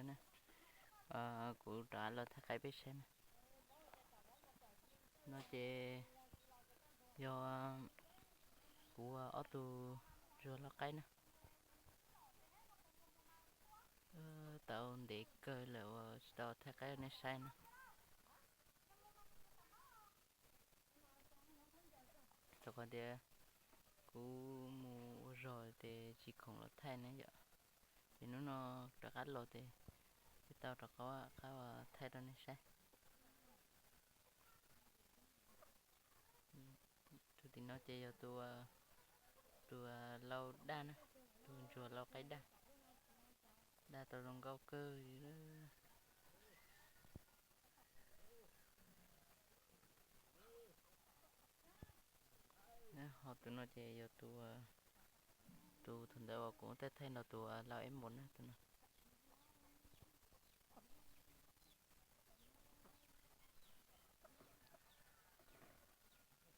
na. Kuv rov qab los thaij qaib peb saib na. No ces yog kuv ob tug ntsuag lau qaib na. Tau ntev kawg lawm uas tsis tau thaij qaib nej saib na. Rau qhov tias kuv mus ua zog ces tsis khoom los thaij na yom. Ces hnub no rov qab los ces thiaj tau rov qab thaij rau nej saib. Tus tim no ces yog tus, tus lau daj na, tus ntsuag lau qaib daj. Daj tau zoo nkauj kawg li. Ho tus no ces yog tus, tus thaum ntawd uas kuv thaij thaij nrog tus lau eb mus na tus no.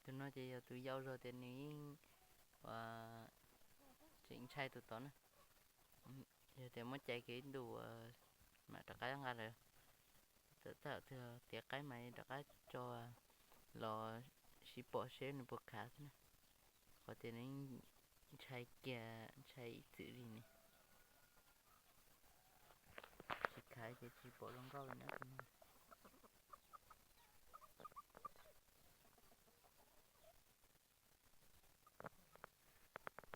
Tus no ces yog tus yau zog tias nws yeej tseem ntshai tus tod na. Yog tias muab cais kiag ib ntus mam rov qab nqa lawm. Txawm txawm tias qaib mas rov qab tso los sib pom seb nws puas khav xwb na. Qhov tias nws ntshai kiag ntshai ib txwm li ne. Tsis khav ces tsis pom zoo nkauj li na.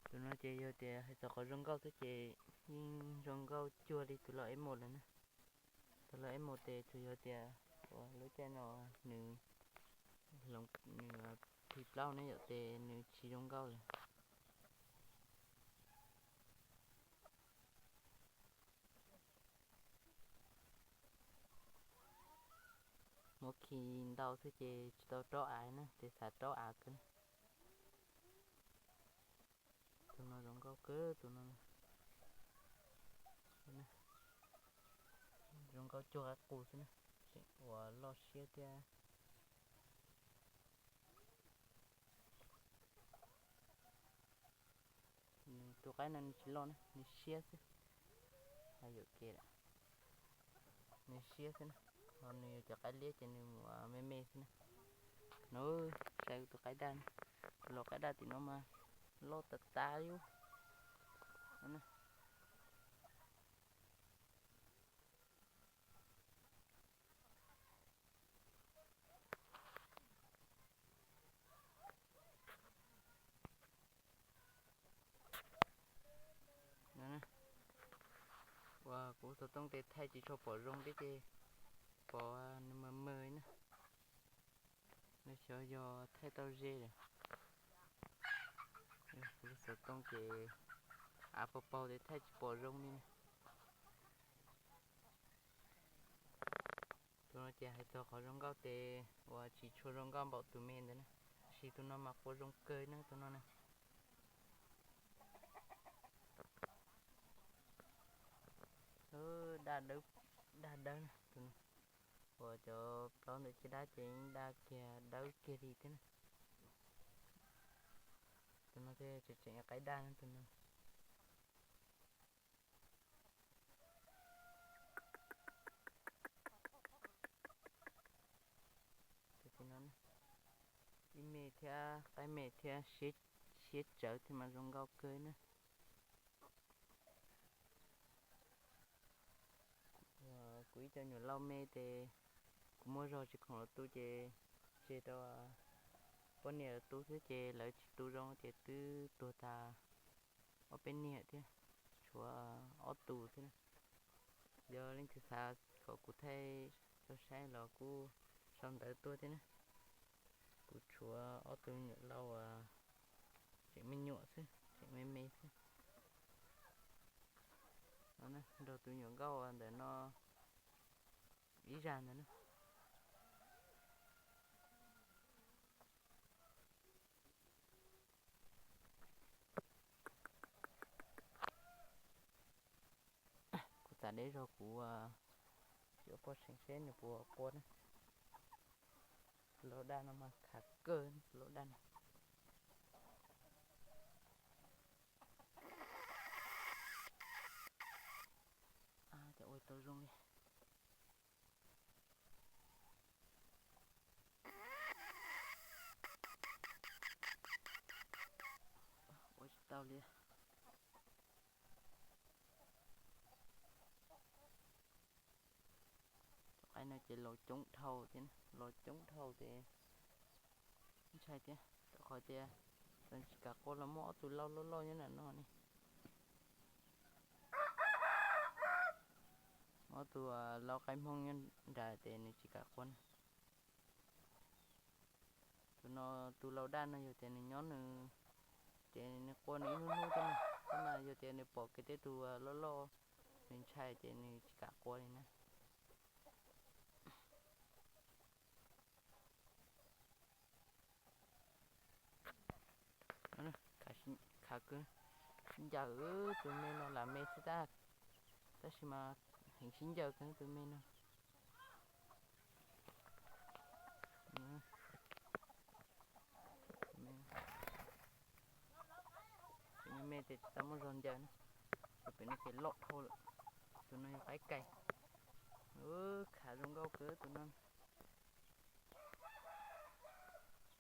Tus no ces yog tias hais txog qhov zoo nkauj xwb ces yeej zoo nkauj cuag li tus lau eb mus lawm na. Tus lau eb mus ces tsuas yog tias uas lub caij no nws, nws plig plaub ne yom ces nws tsis zoo nkauj lawm. Muab khi ntau xwb ces tsis tau raub av na, ces xav raub av kawg na. Tus no zoo nkauj kawg tus no. Zoo nkauj cuag qaib qus xwb na, tseem ua loj siab thiab. Nws tus qaib no nws tsis loj na, nws siab xwb. Hais yuam kev lawm, nws siab xwb na. Ho nws yog cov qaib liab ces nws mus me me xwb na. No, saib tus qaib daj, tus lau qaib daj tim no mas loj tas tas li. Uas kuv xov tooj tes thaij tsis tshua pom zoo thiab ces pom nws mws mws na. Nws xyov yog thaij tau ze lawm. Kuv xov tooj ces av paug paug tes thaij tsis pom zoo li na. Tus no ces hais txog qhov zoo nkauj tes uas tsis tshua zoo nkauj npaum tus me ntawd na. Tab sis tus no mas qua zoo kawg na tus no na. Daj dawb, daj dawb na tus no. Uas cov plaub ntawm caj dab ces yeej daj kiag dawb kiag li thiab na. Tus no thiaj tseem tseem qaib daj na tus no. Ib me thiab qaib me thiab siab tsawv thiab mas zoo nkauj kawg na. Kuv ib co nyuam lauj me ces kuv muaj zog tsis khoom los tu ces tseg rau poj niam tu xwb ces lawv tsis tu zoo ces twb tuag tas ob peb niag thiab, tshuav ob tug thiab na. Yog leej twg xav kom kuv thaij rau saib los kuj sau ntawv tuaj thiab na. Kuv tshuav ob tug nyuam lauj uas tseem me nyuam xwb, tseem me me xwb. Nrog tus nyuam nkauj ntawm no ib zaj ntawd na. Kuv txav deb zog kuv yuav poj seem seb nws puas qua na. Tus lau daj no mas khav kawg tus lau daj no. Cov ua Zoo li. Ua tsis tau li. Cov qaib no ces los coob dhau thiab, los coob dhau ces ntshai thiab, rau qhov tias tsis kam qua los muaj ob tug lau loj loj nyob nram no ne. Muaj ob tug lau qaib Hmoob nyob nrad ces nws tsis kam qua na. Tus no, tus lau daj no yog tias nws nyob nws, ces nws qua nws ib hnub hnub xwb na, tab mas yog tias nws pom kev tej tus loj loj, nws ntshai ces nws tsis kam qua li na. Khav, khav kwv, sib ncaws, tus me no lam me xwb tab, tab sis mas heev sib ncaws kawg tus me no. Tus me me ces tsis tau muaj zog ncaws na, tus pem no ces loj dhau lawm. Tus no yog qaib kais. Khav zoo nkauj kawg tus no.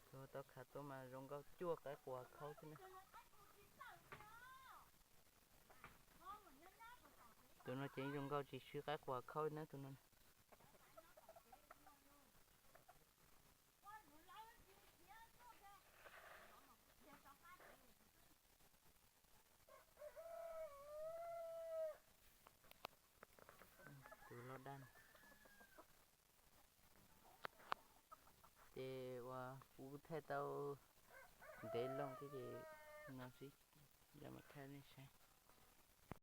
Tus tau khav tuaj mas zoo nkauj cuaj qaib quas khaub xwb na. Tus no ces zoo nkauj tsis swb qaib quas khaub na tus no. Tus loj daj. Ces uas kuv thaij tau ntev loo thiab ces no xwb, mam thaij nej saib.